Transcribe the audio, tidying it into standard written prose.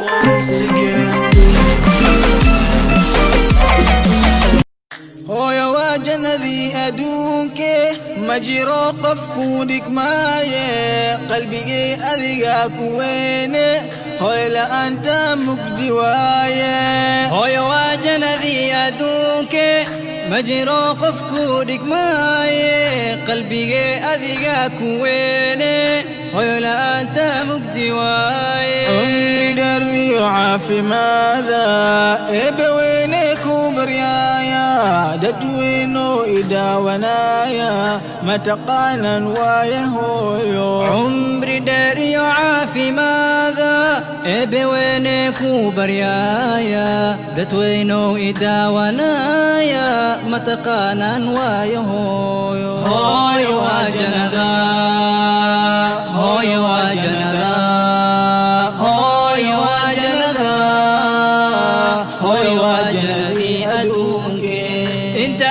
Once again. Hooyo waa jannadii adduunke, ma jiro qof kuu dhigmaaye. Qalbigay adigaa ku weyne, hooyo la'aanta mugdi waaye. Hooyo waa jannadii adduunke, ma jiro qof kuu dhigmaaye. Qalbigee adigaa ku weyne, hooyo la'aanta mugdi waaye. Cumri dheer iyo caafimaada Eebbe weyne ku baryaaya. Dadweynoo idaawanaya mataqaanan waaye hooyo. Cumri dheer iyo caafimaada Eebbe weyne ku baryaaya. Dadweynow idaawanaya mataqaanaan waayo hooyo. Hooyo waa jannada, hooyo waa jannada, hooyo waa jannada, hooyo waa jannadii adduunke. Inta